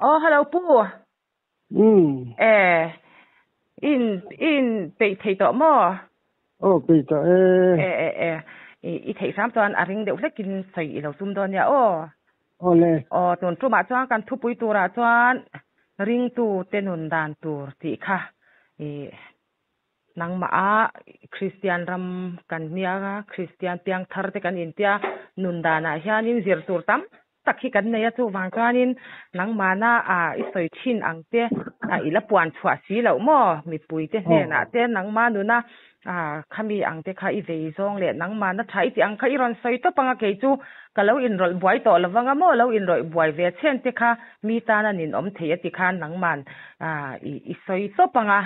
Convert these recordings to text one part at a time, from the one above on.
Aw hello pu. Umm. E in in peih thei tawh maw? Aw peih tawh e. E e e i theih hram chuan a ring deuh hlekin sawi i lo tum dawn nia aw. Awle. Aw tun tumah chuan kan thupui turah chuan ringtu te nun dan tur tih kha i nangmah a Kristian ram kan nia Kristian piangthar te kan intia nun danah hianin zir tur tam tak hi kan nei a, chuvang chuanin nangmahna ah i sawi thin ang te ah i la puan chhuah si loh maw? Mipuite hnenah te nangmah nuna ah khami ang te kha i vei zawng leh nangmahna tha i tih ang kha i rawn sawi tawp ang a, kei chu ka lo inrawlh buai tawh lo vang a maw? Lo inrawih buai ve chhen te kha mi tana ninawm thei a ti khan nangman ah i sawi tawp ang a,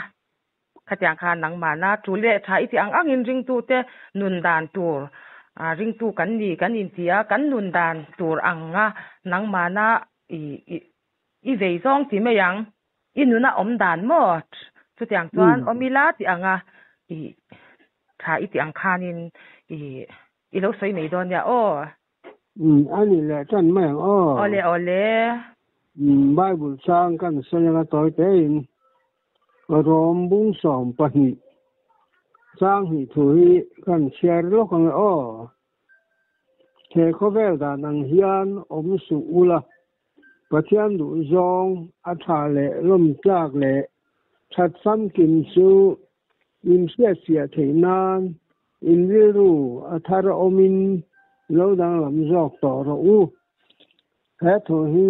Khatiang khan nangmahna tu leh tha i tih ang angin ringtute nun dan tur ringtu kan ni kan inti a, kan nun dan tur anga nangmahna i i vei zawng ti mai ang, i nuna awm dan maw? Chutiang chuan awm ila tih anga i tha i tih ang khanin i i lo sawi mai dawn nia aw. A ni leh tan mai ang aw. Awle awle. Bible chang kan sawi anga tawi tein Rom bung 12 chang hnih thu hi kan chhiar lawk ang e aw. He khawvel dan ang hian awm suh ula, Pathian duh zawng a tha leh lawm tlak leh that famkim chu inhriatfiah theih nan in rilru a thar awmin lo danglam zawk tawh rawh u. He thu hi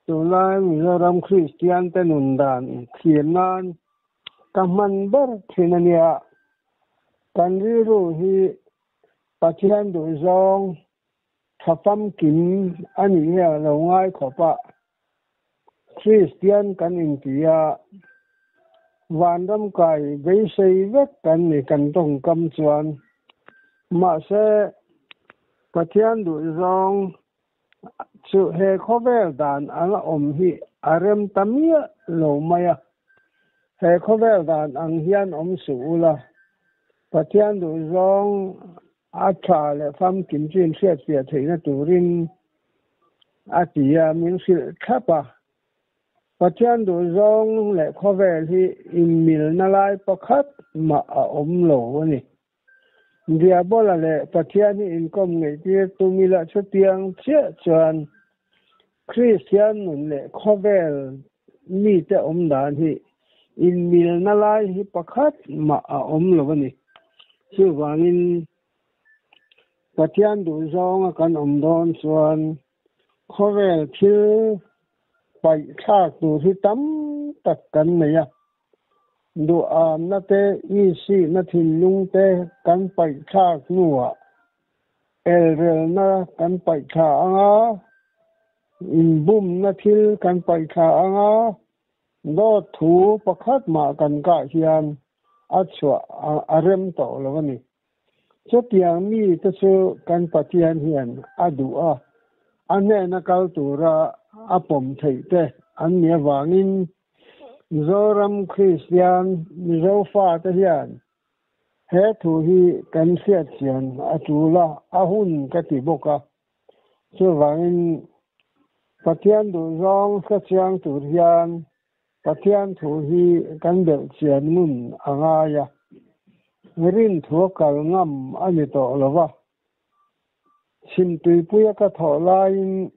Tunlai Mizoram Kristiante nun dan thlir nan ka hman ber thin a nia. Kan rilru hi Pathian duhzawng tha famkim a nih hi a lo ngai khawp a. Kristian kan inti a, vanram kai beisei vek kan ni kan tawngkam chuan. Mahse, Pathian duhzawng Chu he khawvel dan anga awm hi a rem ta miah lo mai a. He khawvel dan ang hian awm suh ula, Pathian duhzawng a tha leh famkim chu inhriatfiah theihna turin a ti a, min hrilh thlap a. Pathian duhzawng leh khawvel hi inmilna lai pakhat mah a awm lo a ni. Diabola leh Pathian hi inkawm ngaihtir tum ila chutiang chiah chuan Kristian nun leh khawvel mite awm dan hi inmilna lai hi pakhat mah a awm lo a ni. Chuvangin Pathian duhzawnga kan awm dawn chuan khawvel thil paih thlak tur hi tam tak kan nei a. Duhamna te, isihna thinlung te kan paih thlak hnuah elrelna kan paih thla ang a, inbumna thil kan paih thla ang a, dawt thu pakhat mah kan kah hian a chhuah a rem tawh lo a ni. Chutiang mite chu kan Pathian hian a duh a, a hnena kal tura a pawm theih te an nih avangin Mizoram Kristian Mizo fate hian he thu hi kan hriatchian a tul a, a hun ka ti bawk a. Chuvangin Pathian duhzawng hrechiang tur hian Pathian thu hi kan belhchian ngun a ngai a, rin thu a kal ngam a ni tawh lo va. Chhimtuipuia ka thawh laiin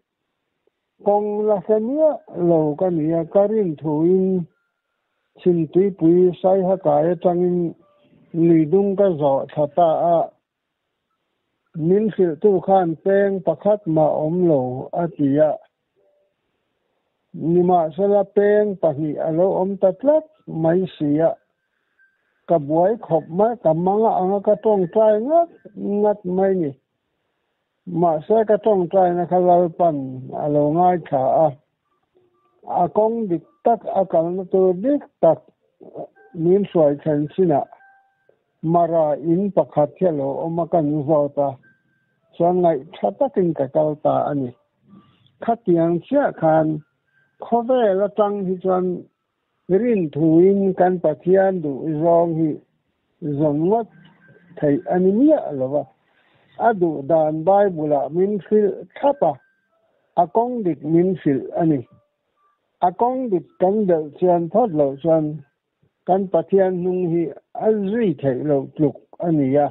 kawng la hre miah lo ka ni a, ka rin thuin Chhimtuipui Saiha kai atangin luidung ka zawh thla ta a, Min hrilhtu khan peng pakhat mah awm lo a ti a, nimahsela peng pahnih a lo awm ta tlat mai si a, ka buai khawp mai, ka mang a anga ka tawngtai ngat ngat mai ni. Mahse ka tawngtaina kha Lalpan a lo ngaithla a, a kawng dik tak a kalna tur dik tak min hruai thlen chinah Mara in pakhat hi a lo awm a kan zawt a, chuan ngaihtha takin ka kal ta a ni. Khatiang chiah khan khawvel atang hi chuan rinthuin kan Pathian duh zawng hi zawn ngawt theih a ni miah lo va, a duh dan Bible-ah min hrilh thlap a, a kawng dik min hrilh a ni. A kawng dik kan belh chian phawt loh chuan kan Pathian hnung hi a zui theih loh tluk a ni a.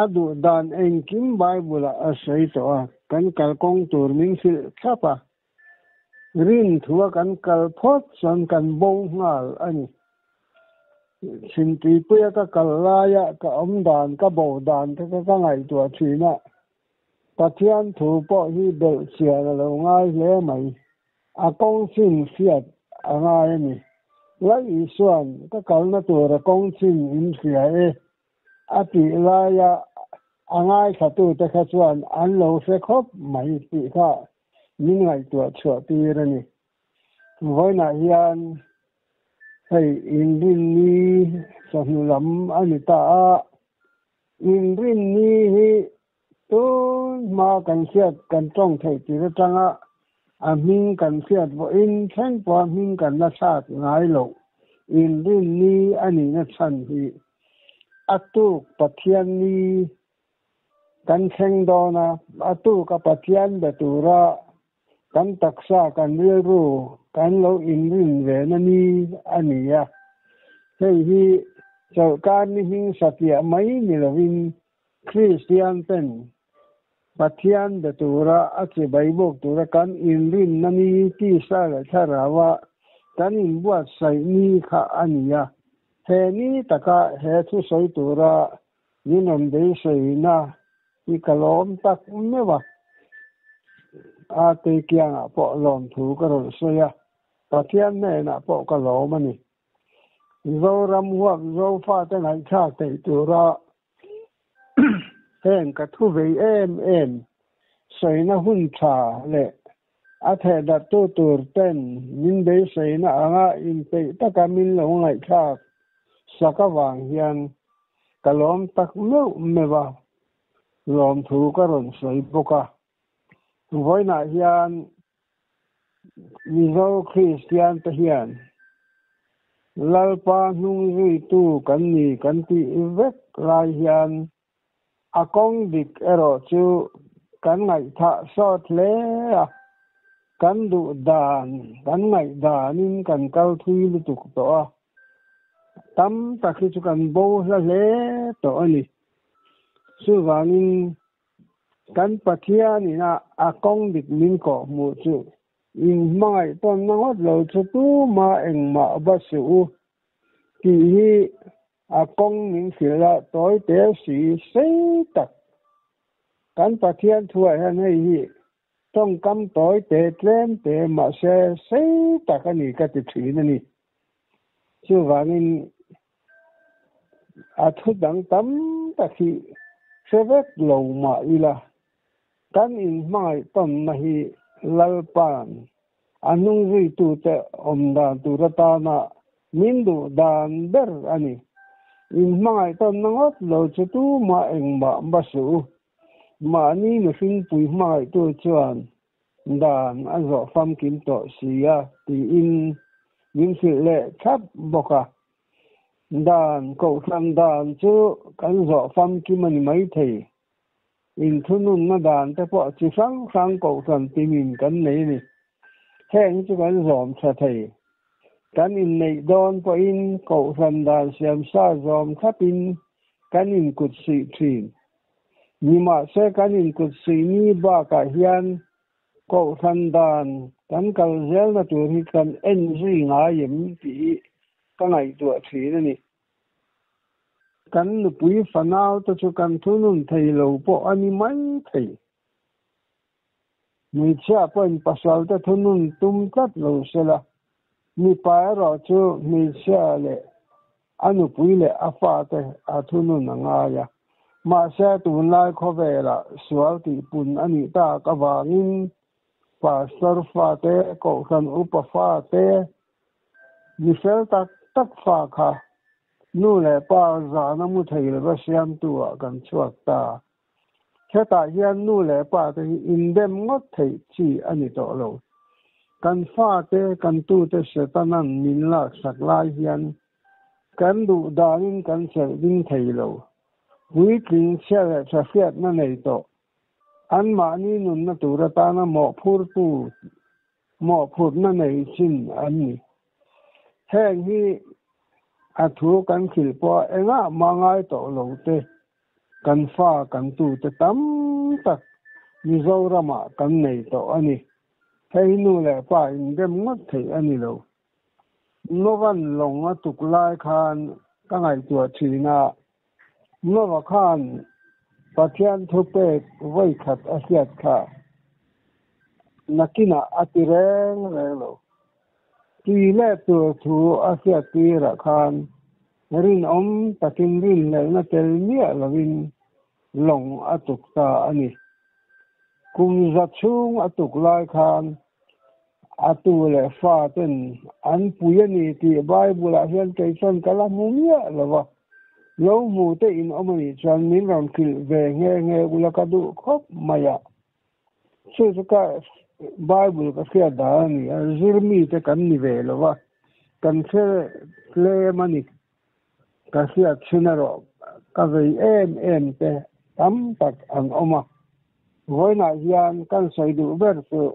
A duh dan engkim Bible-ah a sawi tawh a, kan kalkawng tur min hrilh thlap a. Rin thua kan kal phawt chuan kan bo nghal a ni. Chhimtuipuia ka kal laia ka awm dan, ka bo dan te kha ka ngaihtuah thin a. Pathian thu pawh hi belh chian a lo ngai hle mai. A kawng chin hriat a ngai a ni. Lal Isua'n ka kalna tura kawng chin in hria e a tih laia a ngaithlatute kha chuan an lo hre khawp mai tih kha min ngaihtuah chhuah tir a ni. Vawiinah hian hei Inrinni chawhnu lam a ni ta a, Inrinni hi tun hma kan hriat kan tawng theih tir atanga a hming kan hriat vawiin thleng pawha hming kan la thlak ngai loh Inrinni a nihna chhan hi a tuk Pathianni kan thleng dawn a, a tuka Pathian be tura kan taksa kan rilru kan lo inrin ve na ni a ni a. Hei hi chawlhkar ni hming satliah mai ni lovin Kristian ten Pathian be tura a chibai bawk tura kan inrinna ni tisa leh thlarau-a kan inbuatsaih ni kha a ni a. He ni taka he thusawi tura Min rawn beiseina hi ka lawm tak meuh a, a teikiangah pawh lawmthu ka rawn sawi a, Pathian hnenah pawh ka lawm a ni. Zoram huap Zofate ngaihthlak theih tura heng ka thu vei em em sawina hun tha leh a thehdarhtu tur ten min beiseina anga inpeih taka min lo ngaihthlak sak avang hian ka lawm tak meuh meuh a, lawmthu ka rawn sawi bawk a. Vawiinah hian Mizo Kristian te hian Lalpa hnung zuitu kan ni kan tih vek lai hian A kawng dik erawh chu kan ngaihthah sawt hle a, kan duh dan, kan ngaih danin kan kal thui lutuk tawh a, tam tak hi chu kan bo hla hle tawh a ni. Chuvangin kan Pathianin a a kawng dik min kawh hmuh chu inhmangaih tawnna ngawt lo chu tumah engmah va suh u tih hi A kawng min hrilh a, tawi te si sei tak. Kan Pathian thuah hian hei hi tawngkam tawi te tlem te mahse sei tak a ni ka ti thin a ni. Chuvangin a thu dang tam tak hi hre vek lo mah ila, kan inhmangaih tawnna hi Lalpa'n A hnungzuitute awm dan tur atana min duh dan ber a ni. Inhmangaih tawnna ngawt lo chu tumah engmah ba suh u. Mahni mihringpui hmangaihtu chuan dan a zawh famkim tawh si a tiin min hrilh leh thlap bawk a. Dan, kohhran dan chu kan zawh famkim a ni maithei. Inthununna dan te pawh chi hrang hrang kohhran tinin kan nei a ni. Heng hi chu kan zawm tha thei. Kan inneih dawn pawhin kohhran dan siamsa zawm thlapin kan inkut suih thin. Nimahse kan inkut suih ni bakah hian kohhran dan kan kal zelna tur hi kan en zui ngai em tih hi ka ngaihtuah thin a ni. Kan nupui fanau te chu kan thunun thei lo pawh a ni mai thei. Hmeichhia pawhin pasal te thunun tum tlat lo se la, mipa erawh chu hmeichhia leh a nupui leh a fate a thunun a ngai a. Mahse tunlai khawvelah sual tihpun a nih tak avangin pastor fate, kohhran upa fate, Mi fel tak tak fa kha nu leh pa zana mu thei lova siamtu ah kan chhuak ta. Hetah hian nu leh pa te hi indem ngawt theih chi a ni tawh lo. Kan fate, kan tute Setanan min laksak lai hian kan duh danin kan chelh ding thei lo. Puitling chhia leh tha hriatna nei tawh. Anmahni nunna tur atana mawhphurtu. Mawhphurhna nei chin an ni. Heng hi a thu kan hrilh pawha engah mah ngai tawh lo te, kan fa kan tute tam tak Mizoramah kan nei tawh a ni. Hei hi nu leh pa indem ngawt theih a ni lo. Novan lawng a tuk lai khan ka ngaihtuah thin a, Nova khan Pathian thupek vawi khat a hriat kha nakinah a ti reng reng lo. Tui leh tur thu a hriat tirah khan rinawm takin rinhlelhna tel miah lovin lawng a tuk ta a ni. Kum za chhung a tuk lai khan a tu leh fa ten an pui a ni tih Bible-ah hian kei chuan ka la hmu miah lo va. Lo hmu te in awm a nih chuan min rawn hrilh ve nghe nghe ula ka duh khawp mai a. Chu chu ka Bible ka hriat dan a ni a, zir mite kan ni ve lo va, kan hre tlem a ni. Ka hriat chhun erawh ka vei em em te tam tak an awm a. Vawiinah hian kan sawi duh ber chu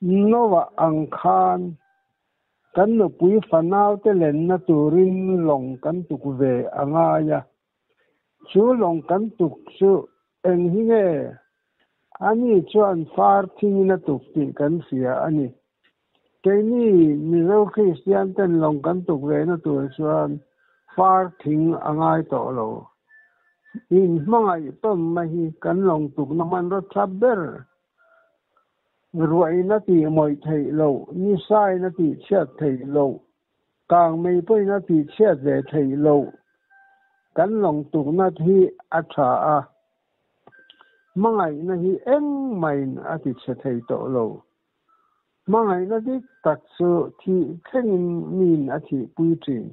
Noah ang khan kan nupui fanaute lenna turin lawng kan tuk ve a ngai a. Chu lawng kan tuk chu eng hi nge? Ani chuan far thingin a tuk tih kan hria a ni. Keini Mizo Kristian ten lawng kan tuk ve na tur chuan far thing a ngai tawh lo. In hmangaih tawnna hi kan lawng tukna hmanraw tha ber. Ruahin a tih mawih theih loh, nisain a tih chhiat theih loh, Kang mei pawhin a tihchhiat ve theih loh. Kan lawng tukna hi a tha a, hmangaihna hi engmahin a tichhe thei tawh lo. Hmangaihna dik tak chu thih thlengin miin a thihpui thin.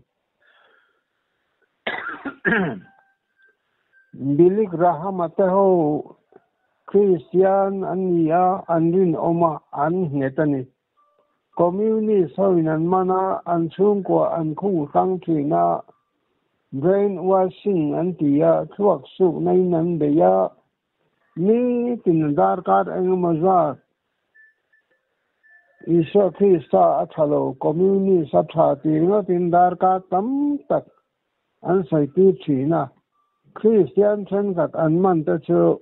Billy Graham-a te ho Kristian an ni a, an rinawm a, an nghet a ni. Communist ho in an man a, an chhungkua an khung hrang thin a, brain washing an ti a, thluak sukna in an bei a, nitin darkar engemaw zat Isua Krista a tha lo, Communist a tha tih ringawtin darkar tam tak an sawi tir thin a, Kristian thenkhat an man te chu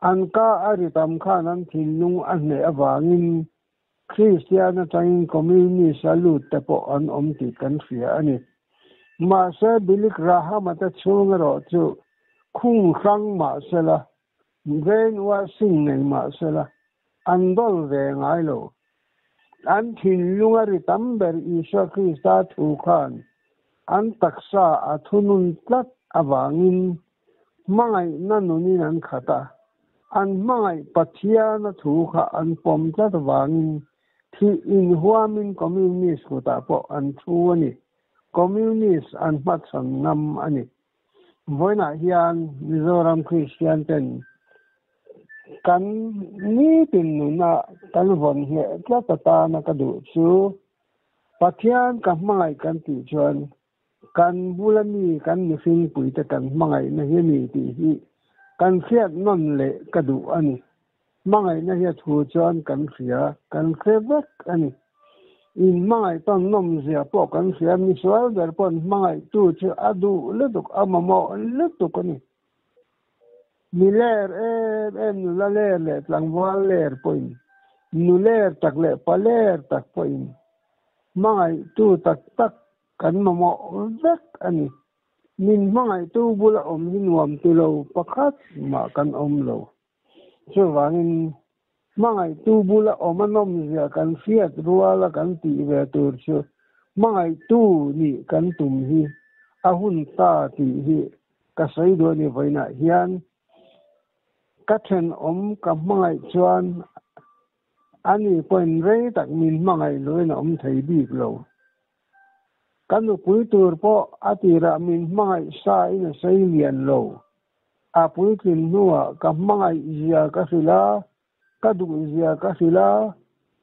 An ka a ri tam khan an thinlung a hneh avangin Kristian atangin Communist a lut te pawh an awm tih kan hria a ni. Mahse Billy Graham-a te chhung erawh chu khung hrang mah sela, brainwashing nei mah sela, an dawl ve ngai lo. An thinlung a ri tam ber Isua Krista thu khan an taksa a thunun tlat avangin Hmangaihna nunin an khat a, an hmangaih Pathiana thu kha an pawm tlat avangin thih inhuamin Communist kutah pawh an thu a ni. Communist an hmachhawn ngam a ni. Vawiinah hian Mizoram Kristian ten kan nitin nuna kan vawn hneh tlat atana ka duh chu Pathian ka hmangaih kan tih chuan Kan bula mi kan mihringpuite kan hmangaihna hi a ni tih hi kan hriat nawn leh ka duh a ni. Hmangaihna hi a thu chuan kan hria, kan hre vek a ni. In hmangaih tawn nawmzia pawh kan hria, misual ber pawn hmangaihtu chu a duh lutuk, a mamawh lutuk a ni. Mi ler em em nula ler leh tlangval ler pawhin, nu ler tak leh pa ler tak pawhin hmangaihtu tak tak Kan mamawh vek a ni. Min hmangaihtu bula awm hi nuam ti lo pakhat mah kan awm lo. Chuvangin hmangaihtu bula awm a nawmzia kan hriat ruala kan tih ve tur chu hmangaihtu nih kan tum hi a hun ta tih hi ka sawi duh a ni vawiinah hian ka thenawm ka hmangaih chuan Ani pawhin rei tak min hmangaih loin a awm thei bik lo. Ka nupui tur pawh a tirah min hmangaih sa in a sei lian lo. A puitlin hnuah ka hmangaih zia ka hrilh a, ka duh zia ka hrilh a,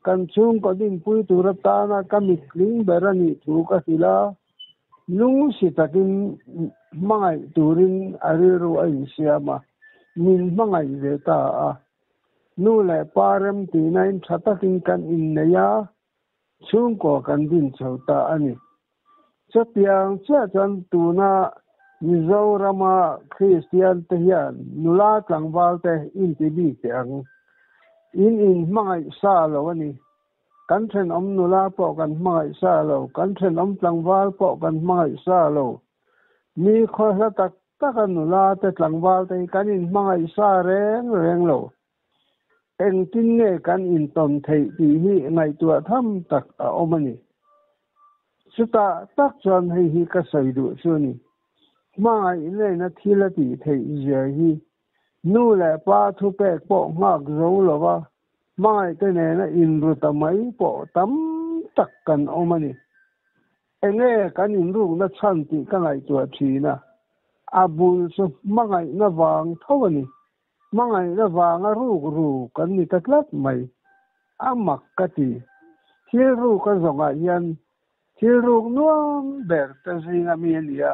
kan chhungkaw dinpui tur atana ka mitling ber a nih thu ka hrilh a, lungsi takin hmangaih turin a rilru a insiam a, min hmangaih ve ta a. Nu leh pa rem tihnain tha takin kan innei a, chhungkaw kan din chho ta a ni. Chutiang chiah chuan tuna Mizorama Kristian te hian nula tlangval te inti bik teh ang. In inhmangaih sa lo a ni. Kan thenawm nula pawh kan hmangaih sa lo, kan thenawm tlangval pawh kan hmangaih sa lo. Mi khawhla tak taka nula te tlangval te hi kan inhmangaih sa reng reng lo. Engtin nge kan intawn theih tih hi ngaihtuah tham tak a awm a ni. Chutah tak chuan hei hi ka sawi duh chu a ni. Hmangaih nena thil a tih theih zia hi nu leh pa thupek pawh nghak zo lova hmangaihte nena inru ta mai pawh tam tak kan awm a ni. Enge kan inrukna chhan tih ka ngaihtuah thin a, a bul chu hmangaihna vang tho a ni. Hmangaihna vanga ruk ru kan ni ta tlat mai. A mak ka ti. Thil ruk a zawngah hian thil ruk nuam ber te zinga mi a ni a,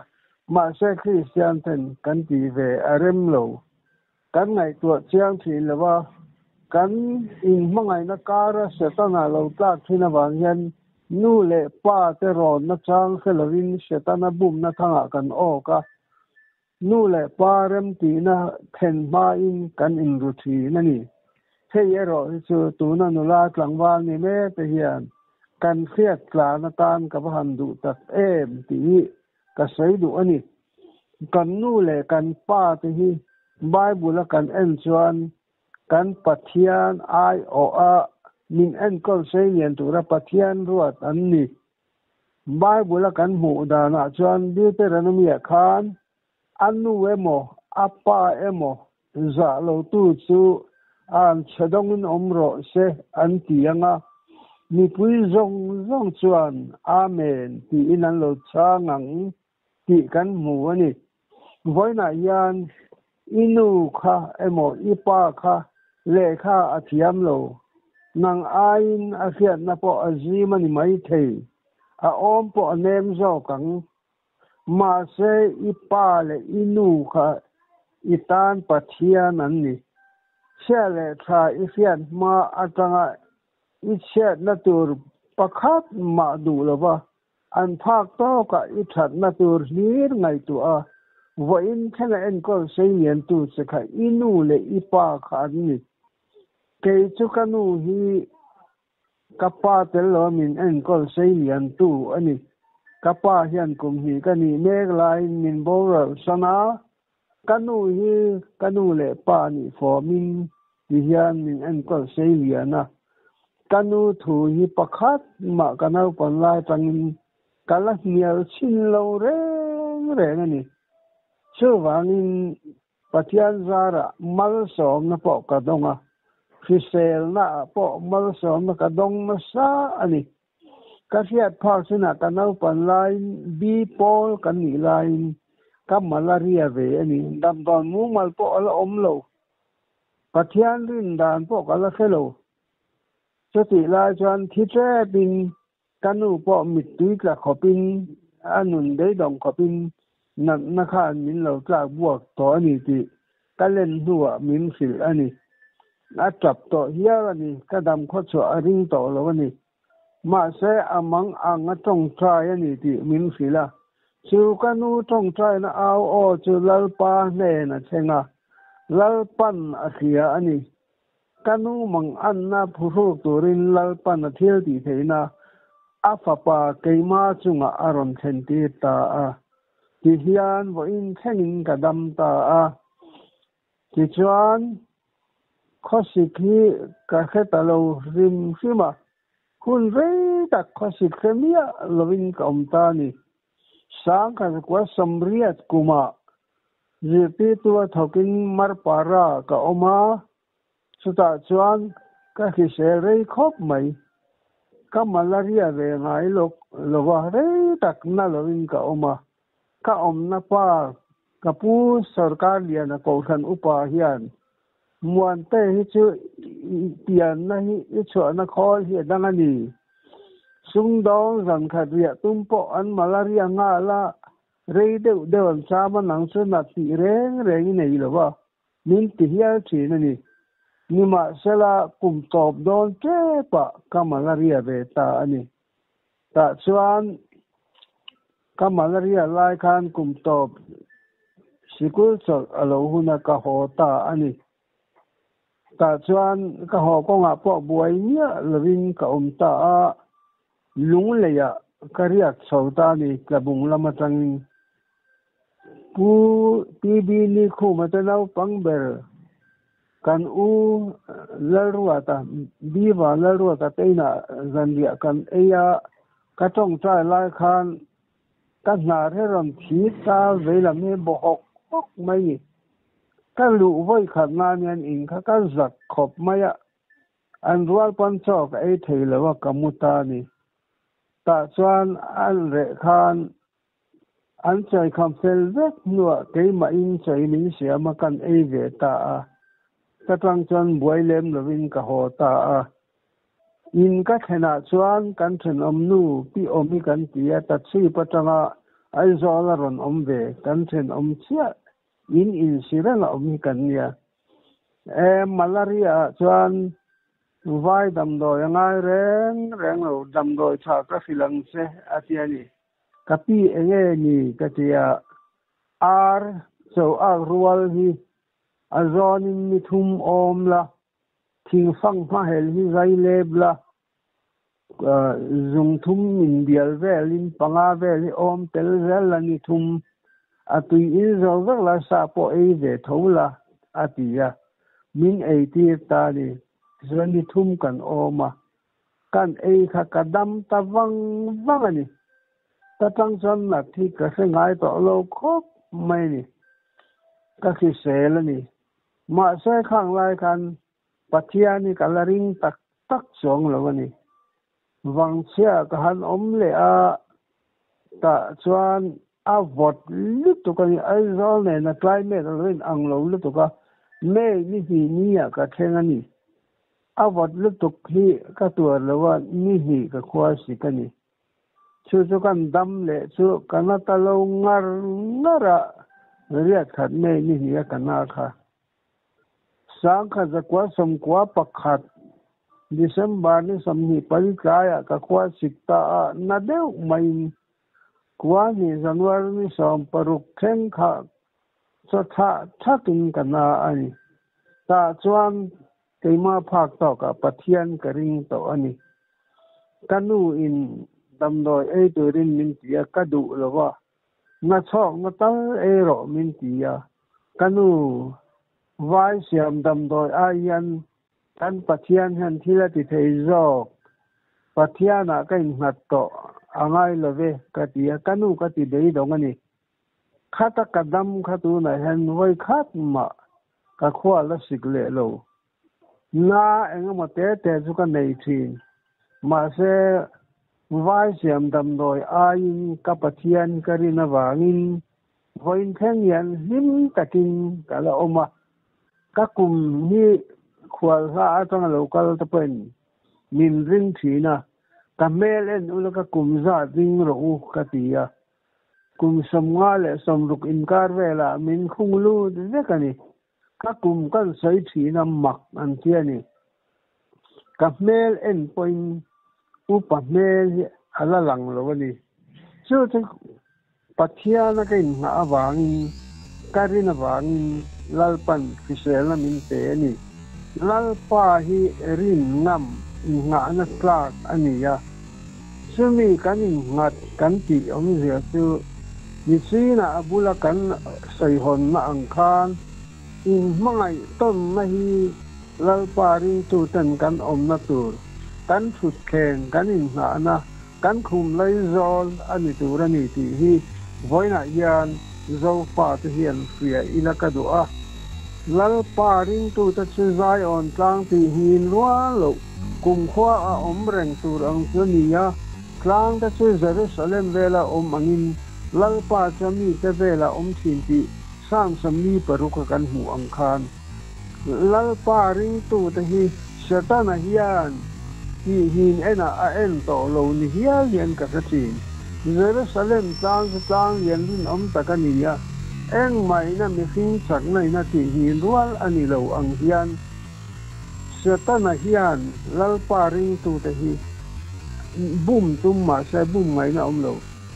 mahse Kristian ten kan tih ve a rem lo. Kan ngaihtuah chiang thin lo a, kan inhmangaihna kara Setana lo tlak thin avang hian nu leh pa te rawnna chang hre lovin Setana bumna thangah kan awk a. Nu leh pa remtihna thlen hmain kan inru thin a ni. Hei erawh hi chu tuna nula tlangval ni mek te hian kan hriat tlan atan ka va han duh tak em tih hi ka sawi duh a ni. Kan nu leh kan pa te hi Bible a kan en chuan kan Pathian aiawh a min enkawl sei lian tura Pathian ruat an ni. Bible a kan hmuh danah chuan Deuteronomy-ah khan a nu emaw a pa emaw zah lotu chu an chhe dawngin awm rawh se an ti ang a, mipui zawng zawng chuan Amen tiin an lo chhang ang tih kan hmu a ni. Vawiinah hian i nu kha emaw i pa kha lehkha a thiam lo, nang aiin a hriatna pawh a zim a ni maithei, a awm pawh a nem zawk ang. Mahse i pa leh i nu kha i tan Pathian an ni. Chhia leh tha i hriat hma atanga i chhiatna tur pakhat mah duh lova An phak tawkah i thatna tur hlir ngaihtuah a, vawiin thlenga enkawl sei liantu che kha i nu leh i pa kha an ni. Kei chu ka nu hi ka pa tel loa min enkawl sei liantu a ni. Ka pa hian kum hnih ka nih mek laiin min boral san a, ka nu hi ka nu leh pa nih fawmin ti hian min enkawl sei lian a. Ka nu thu hi pakhat mah ka naupan lai tangin ka la hnial chhin lo reng reng a ni. Chuvangin Pathian zarah malsawmna pawh ka dawng a, hriselnaah pawh malsawmna ka dawng nasa a ni. Ka hriat phak chinah ka naupan laiin bi pawl kan nih laiin ka malaria ve a ni. Damdawn mumal pawh a la awm lo. Pathian rin dan pawh ka la hre lo. Chutih lai chuan thi tepin ka nu pawh mittui tla khawpin a nun beidawng khawpin natna khan min lo tlak buak tawh a ni tih ka len hnuah min hrilh a ni. A tap tawh hial a ni, ka dam khawchhuah a ring tawh lo a ni. Mahse a mang ang a tawngtai a ni tih min hrilh a. Chu ka nu tawngtaina au aw chu Lalpa hnen a thleng a, Lalpan a hria a ni. Ka nu mang anna phuhruk turin Lalpan a thil tih theihna a fapa keima chungah a rawn thlentir ta a. Tihian vawiin thlengin ka dam ta a. Tichuan, khawsik hi ka hre ta lo hrim hrim a, hun rei tak khawsik hre miah lovin ka awm ta a ni. Sangkhat 80 kumah zirtirtu a thawkin Marpara ka awm a, chutah chuan ka hrisel rei khawp mai. Ka malaria ve ngai lawk lova rei tak na lovin ka awm a, ka awmna pa ka pu Sorkar Liana Kohhran upa hian Muante hi chu i pianna hi i chhuahna khawl hi a dang a ni. Sumdawng zankhat riah tum pawh an malaria nghal a, rei deuh deuh an cham a nang chu nat tih reng reng i nei lo va, min ti hial thin a ni. Nimahsela, kum tawp dawn tepah ka malaria ve ta a ni. Tah chuan ka malaria lai khan kum tawp sikul chawlh a lo hun a, ka haw ta a ni. Tah chuan ka haw kawngah pawh buai miah lovin ka awm ta a, lungleiah ka riak chho ta a ni Tlabung lam atangin. Pu TB Nikhuma te naupang ber kan u Lalruata, Biva Lalruata te inah zanriah kan ei a, ka tawngtai lai khan ka hnar hi rawn thi ta veilam hi baw hawk hawk mai ni. Ka luh vawi khat nan hian in kha ka zak khawp mai a, an rual pawn chaw ka ei thei lo a ka mu ta ni. Tah chuan an reh khan An chawikham fel vek hnuah keimahin chawi min siam a kan ei ve ta a, ka tang chuan buai lem lovin ka haw ta a. In ka thlenah chuan kan thenawm nu Pi Awmi kan ti a, Tachhip atanga Aizawl a rawn awm ve, kan thenawm chiah in insi reng a awm hi kan nia. E, malaria ah chuan vai damdawi a ngai reng reng lo, damdawi tha ka hrilh ang che a ti a ni. Ka pi enge ni ka ti a, ar cho ak rual hi a zawnin ni thum awm la, thing fang hma hel hi zai lep la, zung thum in bial velin panga vel hi awm tel zel la ni thum, a tui in zo vek la sa pawh ei ve tho la a ti a, min ei tir ta ni, chuan ni thum kan awm a. Kan ei kha ka dam ta vang vang a ni. Ka tang chuan nat hi ka hre ngai tawh lo khawp mai a ni. Ka hrisel a ni. Mahse khang lai khan Pathian hi ka la ring tak tak chuang lo a ni. Vangchhia ka han awm leh a, tah chuan a vawt lutuk a ni. Aizawl nena climate a lo inang lo lutuk a, May ni hnih ni ah ka thleng a ni. A vawt lutuk hi ka tuar lo a, ni hnih ka khua sik a ni. Chu chu kan dam leh chu ka na ta lo ngar ngar a, riat khat May ni hnih a ka na kha. 1991 December ni 24 tlaiah ka khua sik ta a, na deuh maiin kua hnih January ni 16 thleng kha chaw thah thakin ka na a ni. Tah chuan keimah phak tawkah Pathian ka ring tawh a ni. Ka nu in damdawi ei turin min ti a, ka duh lo va, Nachhawkna tal ei rawh min ti a, ka nu vai siam damdawi ai hian kan Pathian hian thil a ti thei zawk, Pathianah ka innghat tawh a ngai lo ve ka ti a, ka nu ka ti beidawng a ni. Khata ka dam kha tunah hian vawi khat mah ka khua la sik leh lo. Na engemaw te te chu ka nei thin. Mahse, vai siam damdawi aiin ka Pathian ka rin avangin vawiin thleng hian hlim takin ka la awm a. Ka kum hi khual hla atanga lo kal te pawhin min ring thin a, ka hmel en ula ka kum zat ring rawh u ka ti a. Kum 56 inkar velah min khung lut vek a ni. Ka kum kan sawi thin a mak an ti a ni. Ka hmel en pawhin upa hmel hi a la lang lo a ni. Chu chu Pathiana ka inngah avangin, ka rin avangin Lalpan hriselna min pe a ni. Lalpa hi rin ngam inngahna tlak a ni a. Chumi kan innghat kan tih awmzia chu Nichinah a bula kan sawihawnna ang khan inhmangaih tawnna hi Lalpa ringtuten kan awmna tur, kan thutthleng, kan inngahna, kan khum laizawl a ni tur a ni tih hi vawiinah hian Zofate hian hria ila ka duh a. Lalpa ringtute chu Zion tlang tih hnin rual loh kumkhua a awm reng tur ang chu a ni a. Tlang te chu Jerusalem vela awm angin Lalpa chu mite vela awm thin tih Psalm 46 a kan hmuh ang khan Lalpa ringtute hi Setana hian tihnin enah a en tawh lo ni hial hian ka hre thin. Jerusalem tlang chu tlang lian rinawm tak a ni a, engmahina mihring chakna ina tihnin rual a ni lo ang hian. Setana hian Lalpa ringtute hi bum tum mah se bum ngaihna awm lo.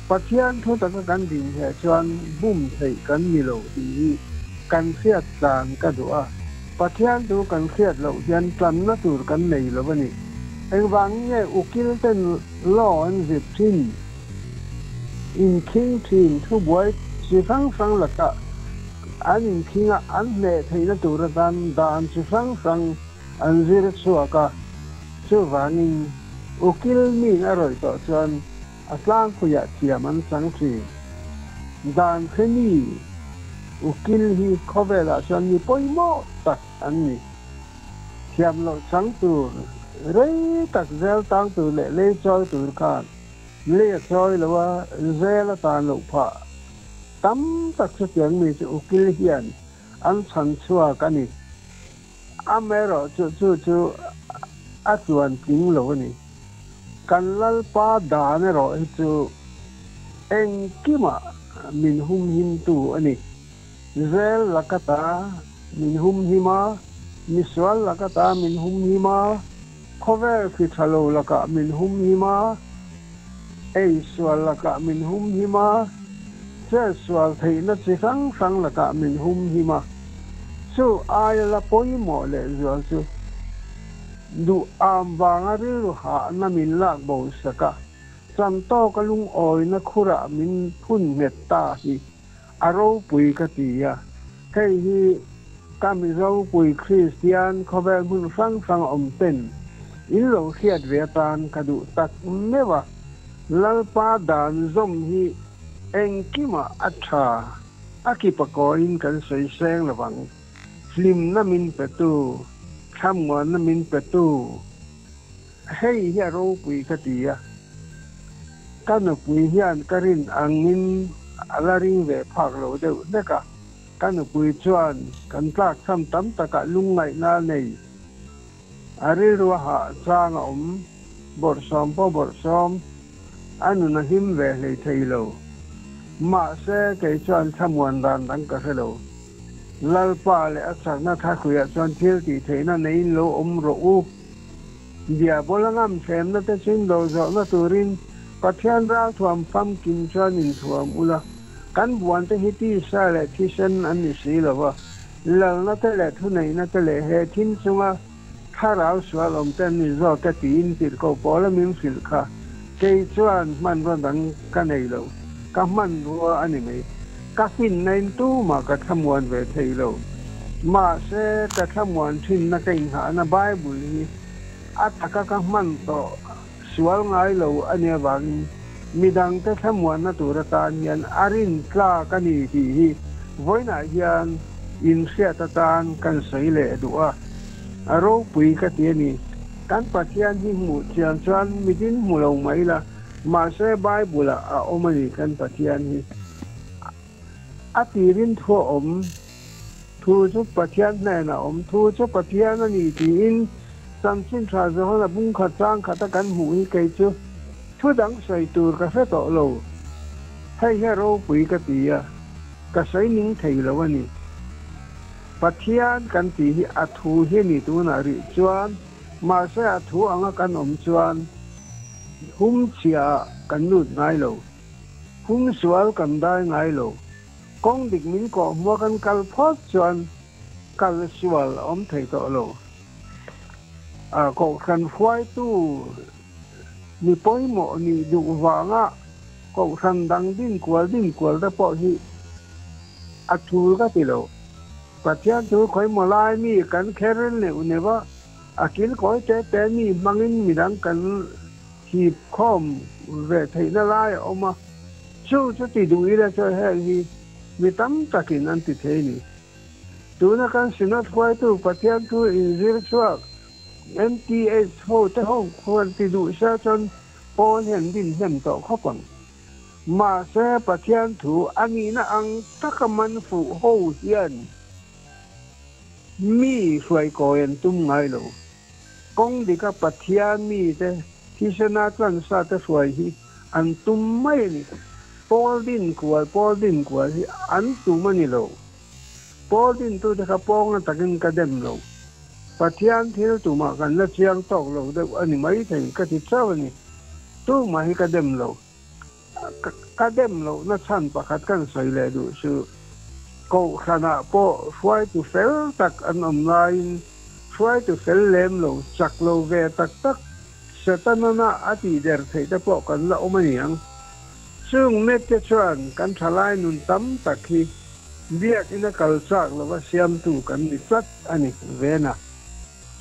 Pathian thu taka kan din heh chuan bum theih kan ni lo tih hi kan hriat tlan ka duh a. Pathian thu kan hriat loh hian tlanna tur kan nei lo a ni. Engvangin nge ukil ten law an zir thin? Inkhing thin thubuai chi hrang hrang lakah an inkhing a, an hneh theihna tur atan dan chi hrang hrang an zir chhuak a. Chuvangin ukil min a rawih tawh chuan a tlangpuiah thiam an chang thin. Dan hre mi ukil hi khawvelah chuan mi pawimawh tak an ni. Thiam loh chang tur, rei tak zel tang tur leh lei chawi tur khan lei a chawi lo a, zel a tan loh phah. Tam tak chutiang mi chu ukil hian an chhan chhuak a ni. Amaherawhchu chu chu a tluan tling lo a ni. Kan Lalpa dan erawh hi chu engkimah min humhimtu a ni. Zel lakata min humhim a, misual lakata min humhim a, khawvel thli tha lo lakah min humhim a, eisual lakah min humhim a, chetsual theihna chi hrang hrang lakah min humhim a. Chu aia la pawimawh lehzual chu duh am vanga rilru hahna min lak bo sak a, chantawka lungawina khurah min phun nghet ta hi. A ropui ka ti a, hei hi ka Mizopui Kristian khawvel hmun hrang hrang awm ten in lo hriat ve atan ka duh tak meuh a, Lalpa dan zawm hi engkimah a tha, a kipa kawiin kan sawi seng lo vang, hlimna min petu, thlamuanna min petu, hei hi a ropui ka ti a. Ka nupui hian ka rin angin a la ring ve phak lo deuh hlek a, ka nupui chuan kan tlakchham tam takah lungngaihna a nei. A rilru a hah chang a awm, bawrhsawm pawh bawrhsawm, a nun a hlim ve hlei thei lo. Mahse, kei chuan thlamuan dan dang ka hre lo. Lalpa leh a chakna thahruiah chuan thil tih theihna neiin lo awm rawh u. Diabola ngam thlemna te chu in do zawhna turin Pathian ralthuam famkim chuan inthuam ula, kan buante hi tisa leh thisen an ni si lo va, lalna te leh thuneihna te leh he thim chunga thlarau sual awm te an ni zawk e tiin tirhkoh pawl a min hrilh kha kei chuan hmanrua dang ka nei lo, ka hmanrua a ni mai. Ka finna in tumah ka thlamuan ve thei lo. Mahse, ka thlamuan thinna ka inghahna Bible hi a taka ka hman tawh sual ngai lo a nih avangin midangte thlamuanna tur atan hian a rin tlak a ni tih hi vawiinah hian inhriat atan kan sawi leh duh a. A ropui ka ti a ni. Kan Pathian hi hmuh chian chuan midin hmu lo mai la, Mahse Bible-ah a awm a ni kan Pathian hi. A tirin thu a awm, thu chu Pathian hnenah a awm, thu chu Pathian a ni tiin chanchin tha Johana bungkhat chang khata kan hmuh hi kei chu thu dang sawi tur ka hre tawh lo. Hei hi a ropui ka ti a, ka sawi ning thei lo a ni. Pathian kan tih hi a thu hi a ni tunah rih chuan mahse a thu anga kan awm chuan Hum chhia ah kan lut ngai lo. Hum sual kan dai ngai lo. Kawng dik min kawh hmua kan kal phawt chuan kal sual a awm thei tawh lo. A kohhran hruaitu mi pawimawh nih duh vanga kohhran dang din kual din kual te pawh hi a thul ka ti lo. Pathian chu khawimaw lai mi kan kher neuh neuh a. A kilkawi te te mi hmangin midang kan hip khawm ve theihna lai a awm a, chu chu ti duh ila chuan heng hi mi tam takin an ti thei a ni. Tuna kan Synod hruaitu Pathian thu inzir chhuak MTH ho te ho khuan ti duh sia chuan pawl hian din hnem tawh khawp ang. Mahse Pathian thu a nihna ang taka man fuh ho hian Mi hruaikawi an tum ngai lo. Kawng dika Pathian mite thisena tlansa te hruai hi an tum mai a ni. Pawl din kual pawl din kual hi an tum a ni lo. Pawl dintute kha pawnga takin ka dem lo. Pathian thil tumah kan la chiang tawk lo deuh a ni maithei ka ti chauh a ni. Tumah hi ka dem lo. Ka dem lohna chhan pakhat kan sawi leh duh chu Kohhranah pawh hruaitu fel tak an awm laiin hruaitu fel lem lo, chak lo ve tak tak Setanana a tihder theih te pawh kan la awm a niang. Chung mekte chuan kan thalai nun tam tak hi Biakina kal chak lova siamtu kan ni tlat a ni vena.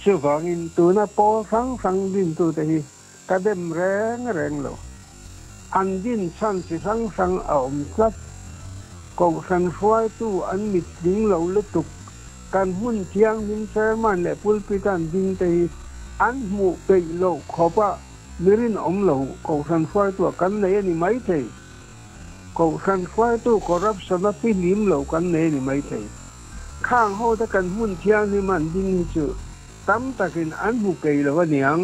Chuvangin tuna pawl hrang hrang dintute hi Ka dem reng reng lo. An din chhan chi hrang hrang a awm tlat. Kohhran hruaitu an mitling lo lutuk. Kan hmun thianghlim chairman leh pulpit an ding te hi an hmuh peih loh khawp a mi rinawm lo kohhran hruaitu ah kan nei a ni maithei. Kohhran hruaitu corruption a fihlim lo kan nei a ni maithei. Khang ho te kan hmun thianghlim an ding hi chu tam takin an hmu peih lo a niang.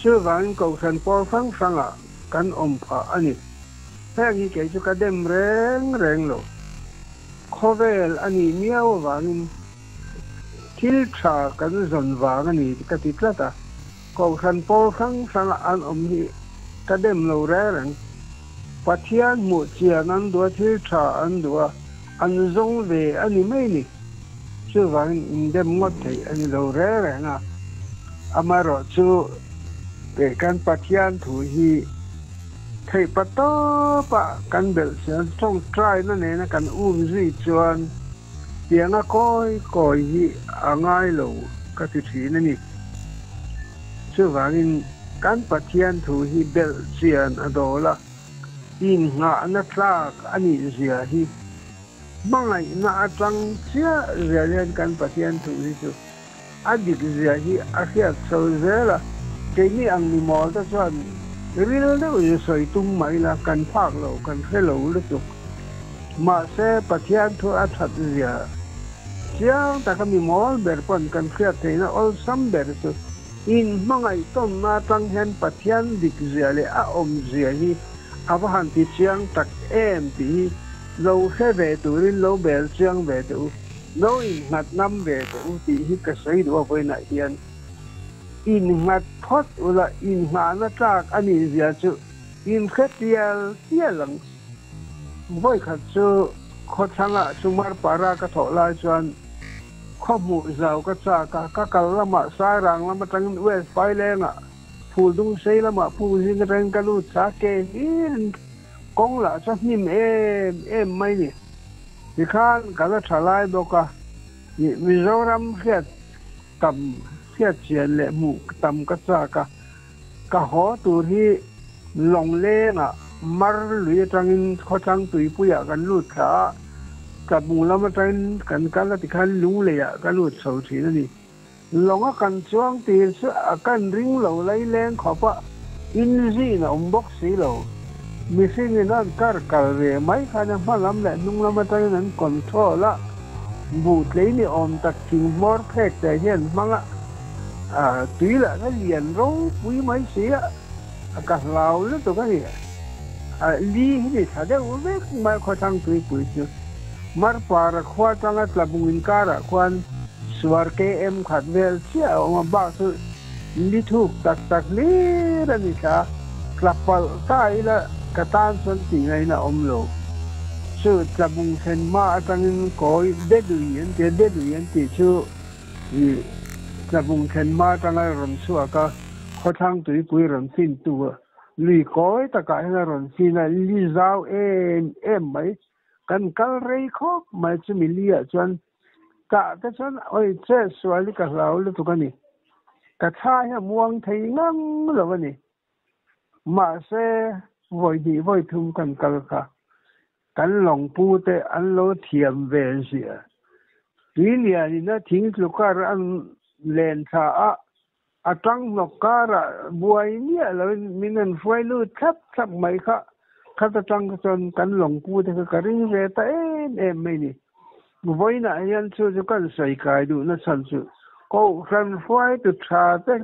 Chuvangin Kohhran pawl hrang hrangah kan awm phah a ni. Heng hi kei chu ka dem reng reng lo. Khawvel a nih miau avangin thil tha kan zawn vang a ni ka ti tlat a. Kohhran pawl hrang hrangah an awm hi ka dem lo reng reng. Pathian hmuh chian an duh a, thil tha an duh a, an zawng ve a ni mai ni. Chuvangin indem ngawt theih a ni lo reng reng a. Amaherawhchu kan Pathian thu hi theih pa tawpa kan belh chian tawngtaina nena kan um zui chuan tianga kawi kawi hi a ngai lo ka ti thin a ni. Chuvangin kan Pathian thu hi belh chian a dawl a, innghahna tlak a nih zia hi hmangaihna atang chiah zia hian kan Pathian thu hi chu a dik zia hi a hriat chho zel a, keini ang mi mawl te chuan ril deuh in sawi tum mai la kan phak lo, kan hre lo lutuk. Mahse Pathian thu a that zia chiang taka mi mawl ber pawn kan hriat theihna awlsam ber chu in hmangaih tawnna atang hian Pathian dik zia leh a awm zia hi a va han ti chiang tak em tih hi lo hre ve turin lo bel chiang ve teh u. Lo innghat ngam ve teh u tih hi ka sawi duh a vawiinah hian innghat phawt ula innghahna tlak a nih zia chu inhre tial tial ang. Vawikhat chu khawthlangah Sumar para ka thawh lai chuan khaw hmuh zau ka chak a, ka kal lamah Sairang lam atangin West Pailengah Phuldung sei lamah Pukzing atangin ka lut thla ke hlirin Kawng lah chu a hnim em em mai ni. Tikhan ka la tha lai bawk a, ih Mizoram hriat tam hriat chian leh hmuh tam ka chak a, ka haw tur hi Lawnglengah mar lui atangin khawthlang tuipuiah kan lut thla a, Tlabung lam atangin kan kal a tikhan Lungleiah ka lut chho thin a ni. Lawnga kan chuang tir chu a kan ring lo laileng khawp a, inzin a awm bawk si lo. Mihringin an kar kal ve mai khan a hma lam leh hnung lam atangin an control a, buh tlei ni awm tak thing hmawr phek te hian hmang a, tui lah kha lian ropui mai si a, ka hlau lutuk a ni. Li hi ni tha deuh vek mai khawthlang tuipui chu. Marpara khua atanga Tlabung inkarah khuan suar KM khat vel chiah a awm a, bak chu li thuk tak tak hlir a ni thla. Tla palh ta ila ka tan chuan tih ngaihna a awm lo. Chu Tlabung thlen hma atangin kawi Delui an ti a, Delui an tih chu Tlabung thlen hma atanga rawn chhuak a, khawthlang tuipui rawn fintu a. Lui kawi takah hian a rawn fin a, li zau em em mai. Kan kal rei khawp mai chumi li ah chuan tah te chuan awi che sual hi ka hlau lutuk a ni. Ka thla hi a muang thei ngang lo a ni. Mahse vawi hnih vawi thum kan kal kha kan lawngpu te an lo thiam ve ziah. Tuilian in a thing tlu kar an len thla a, A tanghnawk karah buai miah loin min rawn hruai lut thlap thlap mai kha. Khat atang kha chuan kan lawngpu te kha ka ring ve ta em em mai ni. Vawiinah hian chu chu kan sawi kai duhna chhan chu Kohhran hruaitu tha te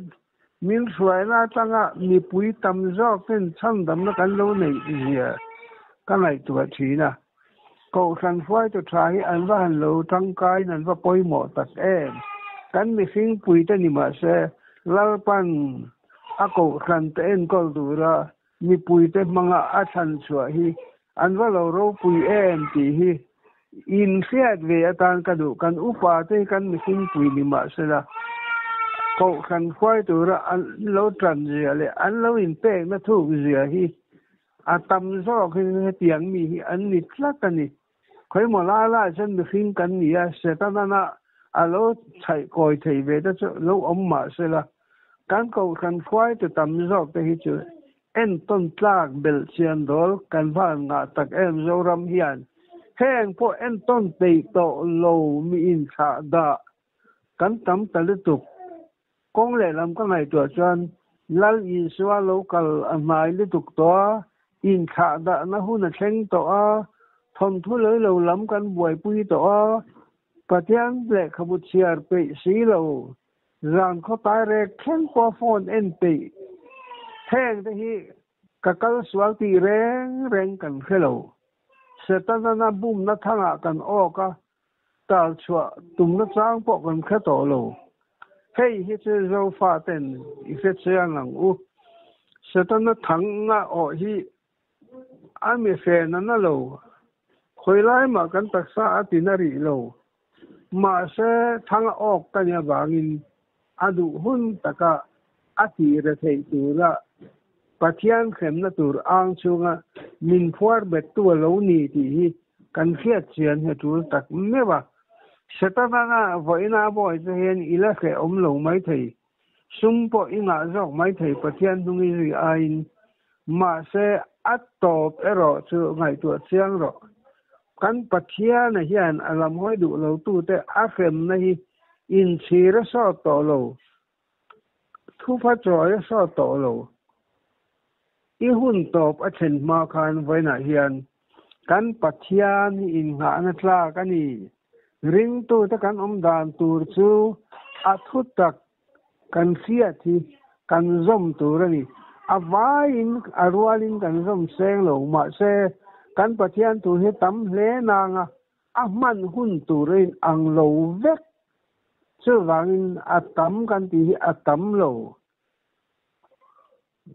min hruaina atanga mipui tam zawk ten chhandamna kan lo neih zia ka ngaihtuah thin a. Kohhran hruaitu tha hi an va han lo tangkaiin an va pawimawh tak em. Kan mihring puite ni mah se, Lalpan a kohhrante enkawl tura mipuite hmanga a thlan chhuah hi an va lo ropui em tih hi inhriat ve atan ka duh. Kan upate hi kan mihring pui ni mah sela, kohhran hruai tura an lo tan zia leh an lo inpekna thuk zia hi a tam zawk hi hetiang mi hi an ni tlat a ni. Khawimaw lai lai chuan mihring kan ni a, Setana a lo chhaih kawi thei ve te chu lo awm mah sela, kan kohhran hruaitu tam zawk te hi chu entawn tlak belh chian dawl kan van ngah tak em Zoram hian heng pawh entawn peih tawh lo mi inthlah dah kan tam ta lutuk. Kawng lehlam ka ngaihtuah chuan Lal Isua lo kal a hnai lutuk tawh a, inthlah dahna hun a thleng tawh a, thawnthu lei lo lam kan buaipui tawh a, Pathian lehkhabu chhiar peih si lo, zan khaw tai rek thleng pawh phone en peih heng te hi ka kal sual tih reng reng kan hre lo. Setana bumna thangah kan awk a, Tal chhuah tumna chang pawh kan hre tawh lo. Hei hi chu Zofa ten i hre chiang ang u. Setana thang a awh hi a mi hren a na lo. Khawi lai mah kan taksa a ti na rih lo. Mahse thang a awk ka nih avangin a duh hun taka a tih re theih tura Pathian hremna tur ang chhunga min phuar bettu a lo ni tih hi kan hriat chian hi a tul tak meuh a. Setana vawiina a bawi che hian i la hrehawm lo maithei, sum pawh i ngah zawk maithei Pathian hnung i zui aiin. Mahse, a tawp erawh chu ngaihtuah chiang rawh. Kan Pathiana hian a lam hawi duh lotute a hremna hi inchhir a sawt tawh lo, Thufa chawi a sawt tawh lo. I hun tawp a thlen hma khan vawiinah hian kan Pathian hi innghahna tlak a ni. Ringtute kan awm dan tur chu a thutak kan hriat hi kan zawm tur a ni. A vaiin a rualin kan zawm seng lo. Mahse, kan Pathian thu hi tam hle nanga a hman hun tur a inang lo vek. Chuvangin a tam kan tih hi a tam lo.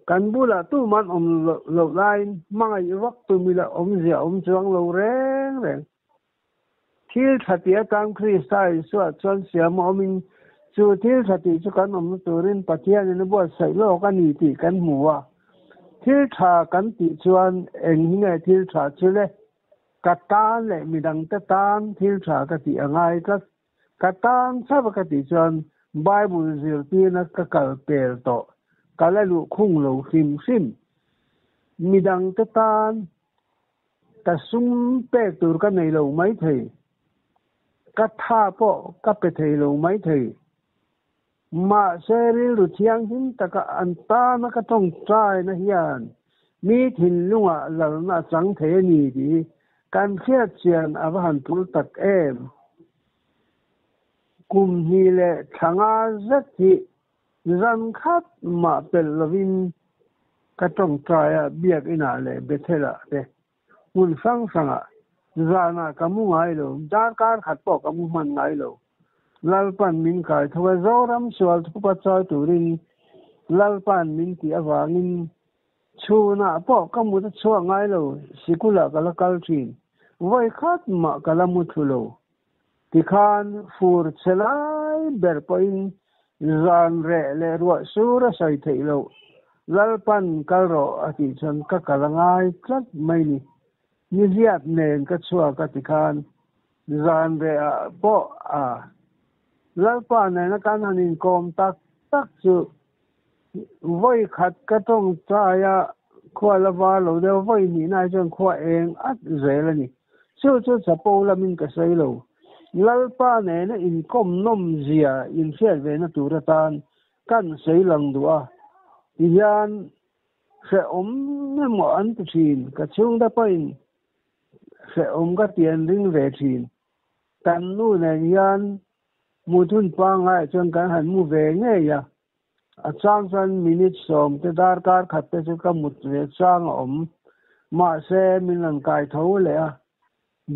Kan bulah tuman awm loh laiin hmangaih vak tum ila awmzia awm chuang lo reng reng. Thil tha tih atang Krista Isua chuan siam a awmin chu thil tha tih chu kan awmna turin Pathianin a buatsaih lawk a ni tih kan hmu a. Thil tha kan tih chuan eng hi nge thil tha chu le? Ka tan leh midangte tan thil tha ka tih a ngai tlat. Ka tang chauh a ka tih chuan Bible zirtirna ka kal pel tawh, ka la luh khung lo hrim hrim. Midangte tan ka sum pek tur ka nei lo maithei, ka tha pawh ka pe thei lo maithei. Mahse rilru thianghlim taka an tana ka tawngtaina hian mi thinlungah lalna a chang thei a ni tih hi kan hriat chian a va han tul tak em. Kum hnih leh thla nga zet hi zan khat mah pelh lovin ka tawngtai a, Biakinah leh Bethel-ah te hmun hrang hrangah zanah ka mu ngai lo, darkar khat pawh ka mu hman ngai lo. Lalpan min kai tho a, Zoram sual thupa chawi turin Lalpan min tih avangin chhunah pawh ka mut a chhuak ngai lo, sikulah ka la kal thin, vawi khat mah ka la mu thlu lo. Tikhan fur chhe lai ber pawhin zan reh leh ruah sur a sawi theih loh, Lalpan kal rawh a tih chuan ka kal a ngai tlat mai ni. Nihliap nen ka chhuak a tikhan zan rehah pawh a Lalpa nena kan han inkawm tak tak chu vawi khat ka tawngtai a, khua la var lo deuh vawi hnihna hi chuan khua eng at zel a ni. Chu chu chapo lamin ka sawi lo. Lalpa nena inkawm nawm zia inhriat vena tur atan kan sawi lang duh a, tihian Hrehawm emaw an ti thin, ka chhungte pawhin hrehawm ka ti an ring ve thin. Kan nu nen hian muthun pangngai chuan kan han mu ve ngei a, a chang chuan minute sawm te darkar khat te chu ka mut ve chang a awm. Mahse min rawn kai tho leh a,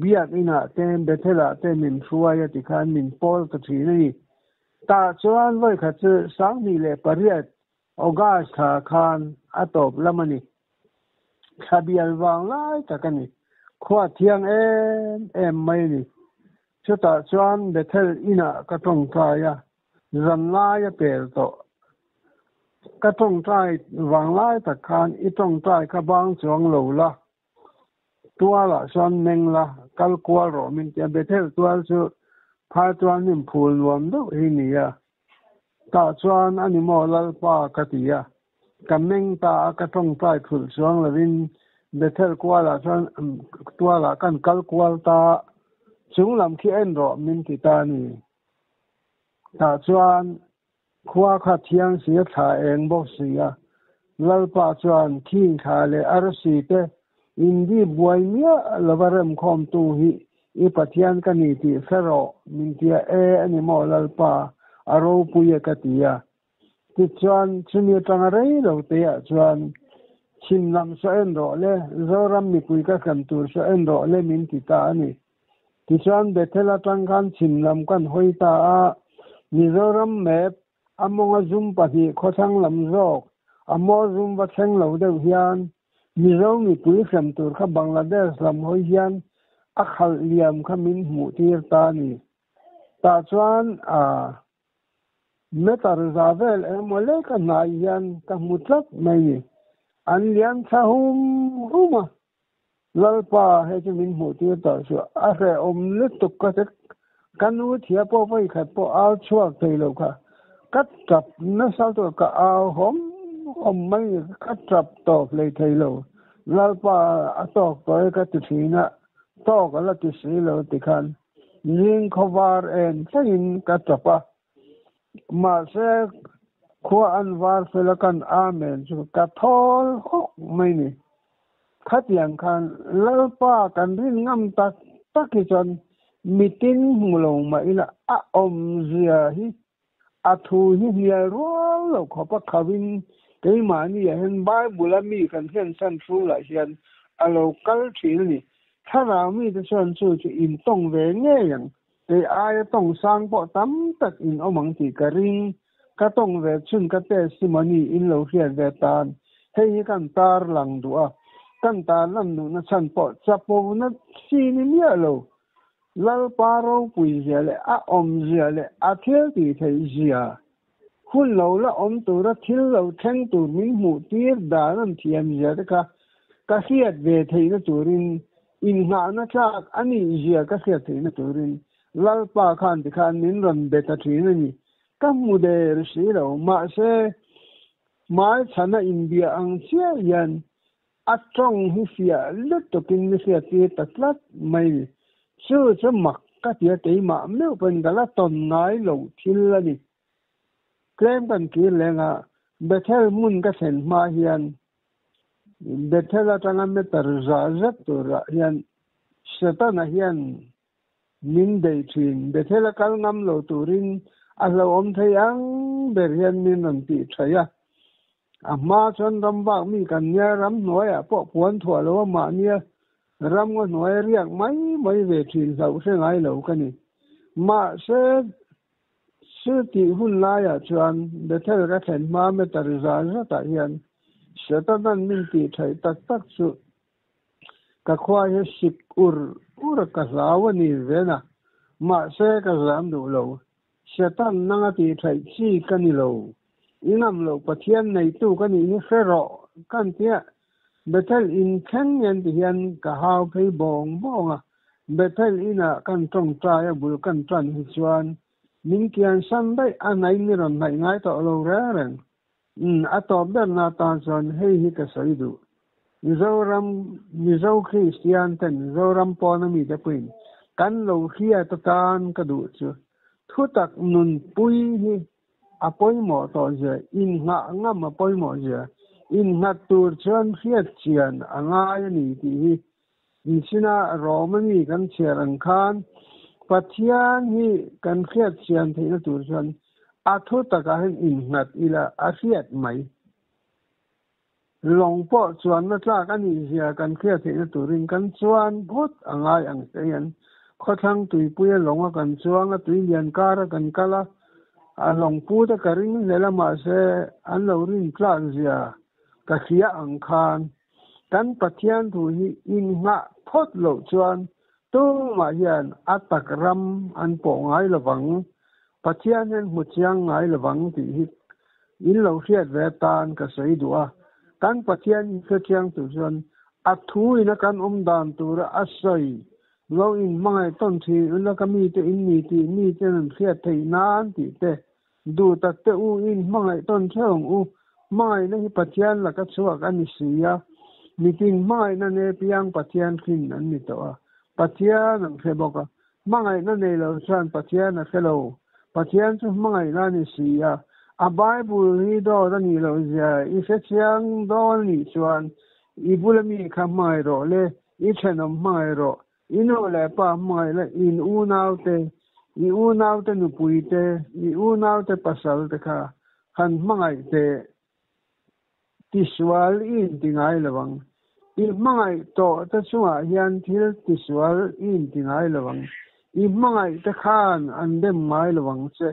Biak inah te Bethel ah te min hruai a tikhan min pawl ta thin a ni. Tah chuan vawikhat chu 2008 August thla khan a tawp lam a ni. Thla bial vang lai tak a ni. Khua thiang em em mai a ni. Chutah chuan Bethel inah ka tawngtai a, zan lai a pel tawh. Ka tawngtai vang lai tak khan i tawngtai kha bang chuang lo la, tualah chuan meng la, kal kual rawh min ti a. Bethel tual chu phai tual hnim phul nuam deuh hi ni a. Tah chuan a ni maw Lalpa ka ti a, ka meng ta a, ka tawngtai thulh chuang lovin Bethel kualah chuan tualah kan kal kual ta, chung lam khi en rawh min ti ta a ni. Tah chuan khua kha thiang si a thla eng bawk si a, Lalpa chuan khing thla leh arsi te Indi buai miah lova remkhawmtu hi i Pathian ka ni tih hre rawh, min tia e a ni maw Lalpa, a ropui e ka ti a. Tichuan, chumi atanga rei lo teiah chuan, Chhim lam saw en rawh le, Zoram mipui ka hrem tur saw en rawh le min ti ta a ni. Tichuan, Bethel atang khan chhim lam kan hawi ta a, Mizoram map A mawnga zum pahnih khawthlang lam zawk, a maw zum va thleng lo deuh hian Mizo mipui hrem tur kha Bangladesh lam hawi hian a khalh liam kha min hmuh tir ta a ni. Tah chuan a meter za vel emaw lek a hnai hian ka hmu tlat mai ni. An lian thla hum hum a, Lalpa hei chu min hmuh tir tawh suh, a hrehawm lutuk ka ti. Ka nu thia pawh vawi khat pawh au chhuak thei lo kha, ka tap nasa tawh ka au hawm hawm mai ni, ka tap tawp hlei thei lo. Lalpa a tawk tawh e ka ti thin a, tawk a la ti si lo tikhan zing khawvar en thlengin ka tap a. Mahse khua an var fel a kan Amen chu ka thawl hawk mai ni. Khatiang khan Lalpa kan rin ngam tak tak hi chuan mitin hmu lo mah ila a awmzia hi a thu hi hnial rual lo khawp a khavin keimahni ah hian Bible a mi kan hlensan thu lah hian a lo kal thin a ni. Thlarau mite chuan chu chu intawng ve ngei ang. Kei aia tawng sang pawh tam tak in awm ang tih ka ring. Ka tawng ve chhun ka testimony in lo hriat ve tan hei hi kan tar lang duh a, kan tar lan duhna chhan pawh chapona chi ni miah lo. Lalpa ropui zia leh a awm zia leh a thil tih theih zia hun lo la awm tura thil lo thleng tur min hmuh tir dan an thiam zia te kha ka hriat ve theihna turin Inngahna tlak a nih zia ka hriat theihna turin Lalpa khan tikhan min rawn be ta thin a ni. Ka hmu der si lo. Mahse, hmaichhana inbia ang chiah hian a tawng hi fiah lutukin mi hriattir ta tlat mai ni. Chu chu mak ka ti a, keimah meuh pawhin ka la tawn ngai lo thil a ni. Tlem kan kir leng a, Bethel hmun ka thlen hma hian Bethel atanga meter za zet turah hian Setana hian min bei thin. Bethel a kal ngam lo turin a hlauhawm thei ang ber hian min rawn tih thaih a. A hma chuan ram vak mi kan nia, ram hnuaiah pawh puan thuah lo a mahnia ram ngaw hnuaia riak mai mai ve thin hlauh hre ngai lo ka ni. Mahse, Chutih hun laiah chuan Bethel ka thlen hma meter za zatah hian Setana'n min tih theih tak tak chu ka khua hi sik ur ur a ka hlau a ni ven a, mahse ka zam duh lo. Setan nanga tih theih chi ka ni lo. I ngam loh Pathian neitu ka nih hi hre rawh kan tia Bethel in thleng ngen ti hian ka hau phei bawng bawng a, Bethel inah kan tawngtai a bul kan tan hi chuan min kian san daih a hnaih mi rawn hnaih ngai tawh lo reng reng. Umm a tawp berna tan chuan hei hi ka sawi duh. Mizoram Mizo Kristian ten Mizoram pawna mite pawhin kan lo hriat atan ka duh chu thutak nunpui hi A pawimawh tawh zia, inngah ngam a pawimawh zia, innghat tur chuan hriat chian a ngai a ni tih hi Misina Romani kan chhiar ang khan Pathian hi kan hriat chian theihna tur chuan a thu takah hian innghat ila a hriat mai. Lawng pawh chuanna tlak a nih zia kan hriat theihna turin kan chuan phawt a ngai ang che hian khawthlang tuipuia lawnga kan chuang a, tuilian kara kan kal a, A lawngpu te ka ring hlel a mahse an lo rin tlak zia ka hria ang khan kan Pathian thu hi innghah phawt loh chuan tumah hian a tak ram an pawh ngai lovang, Pathian hian hmu chiang ngai lovang tih hi in lo hriat ve atan ka sawi duh a. Kan Pathian hi hre chiang tur chuan a thu ina kan awm dan tura a sawi Lo in hmangaih tawn thin ula ka mite in ni tih miten an hriat theih nan tih te, duh tak te u in hmangaih tawn theuh ang u, hmangaihna hi Pathian laka chhuak a ni si a, mitin hmangaihna ne piang Pathian hrin an ni tawh a, Pathian an hre bawk a, hmangaihna nei lo chuan Pathian a hre lo, Pathian chu hmangaihna a ni si a, a Bible hi dawt a nih loh zia i hre chiang dawn a nih chuan i bula mi kha hmangaih rawh le, I thenawm hmangaih rawh, i nu leh pa hmangaih la, in unaute, i unaute nupuite, i unaute pasalte kha han hmangaih teh. Tisual i inti ngai lo ang. I hmangaih tawh te chungah hian thil tisual i inti ngai lo ang. I hmangaih te khan an dem ngai lo ang che.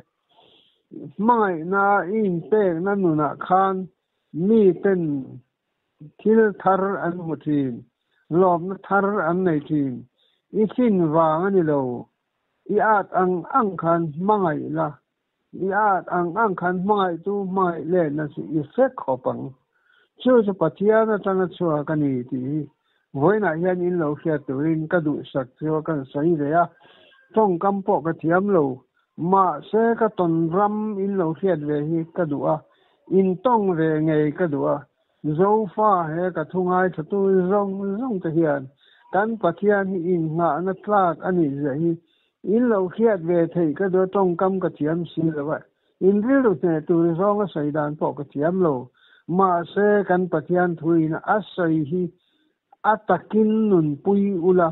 Hmangaihna i inpekna nunah khan miten Thil thar an hmu thin, lawmna thar an nei thin. I fin vang a ni lo. I at ang ang khan hmangaih la, i at ang ang khan hmangaihtu hmangaih letna chu i hre khawp ang. Chu chu Pathian atanga chhuak a ni tih hi vawiinah hian in lo hriat turin ka duhsak chu a kan sawi ve a, tawngkam pawh ka thiam lo. Mahse ka tawn ram in lo hriat ve hi ka duh a, in tawng ve ngei ka duh a, Zofa he ka thu ngaithlatu zawng zawng te hian kan Pathian hi innghahna tlak a nih zia hi in lo hriat ve theih ka duh a, tawngkam ka thiam si lo a, in rilru hneh tur zawnga sawi dan pawh ka thiam lo. Mahse kan Pathian thuin a sawi hi a takin nunpui ula,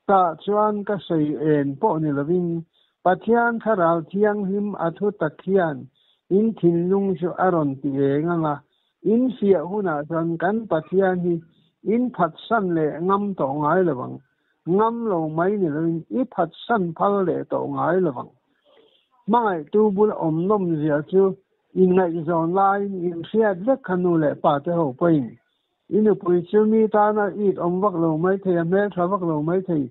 Tah chuan ka sawi en pawh ni lovin Pathian Thlarau Thianghlim a thu tak hian in thinlung chu a rawn ti eng ang a, in fiah hunah chuan kan Pathian hi in phatsan leh ngam tawh ngai lo ang, ngam lo mai ni lovin i phatsan phal leh tawh ngai lo ang. Hmangaihtu bul awm nawm zia chu inngaihzawn laiin in hriat vek kha nu leh pa te ho pawhin I nupui chu mi tana it awm vak lo mai thei, a hmeltha vak lo mai thei.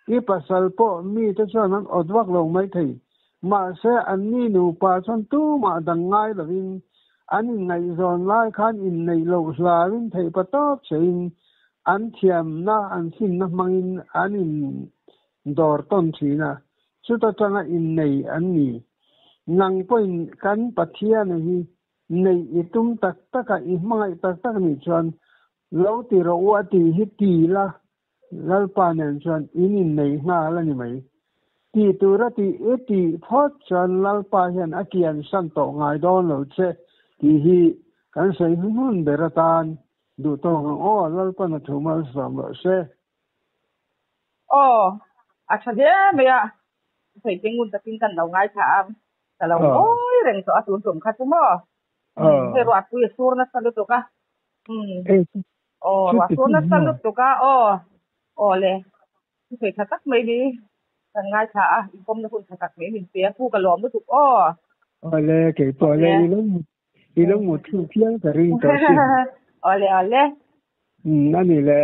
I pasal pawh mite chuan an awt vak lo mai thei. Mahse, anni nupa chuan tumah dang ngai lovin an inngaihzawn lai khan inneih loh hlauin theihpa tawp chein an thiamna, an finna hmangin an indawr tawn thin a, chuta tanga innei an ni. Nang pawhin kan Pathiana hi Neih i tum tak tak a, i hmangaih tak tak nih chuan lo ti rawh u a tih hi ti la, Lalpa nen chuan in innei nghal a ni mai. Tih tur a tih i tih phawt chuan Lalpa hian a kian san tawh ngai dawn lo che tih hi kan sawi hnuhnun ber atan duh tawk ang aw, Lalpan a thu malsawm rawh se. Aw, a tha hle mai a, sawi te ngun takin kan lo ngaithla a, ka lo ngawi reng tawh a tun tum kha chu maw. Hei ruahpui a sur nasa lutuk a. Aw, ruah sur nasa lutuk a, aw, aw le, sawi tha tak mai ni kan ngaithla a, inkawmna hun tha tak mai min pe a, pu ka lawm lutuk aw. Aw le, keipawh le, i lo mut thlu phian ka ring tawh si. Aw le, aw le. A ni le.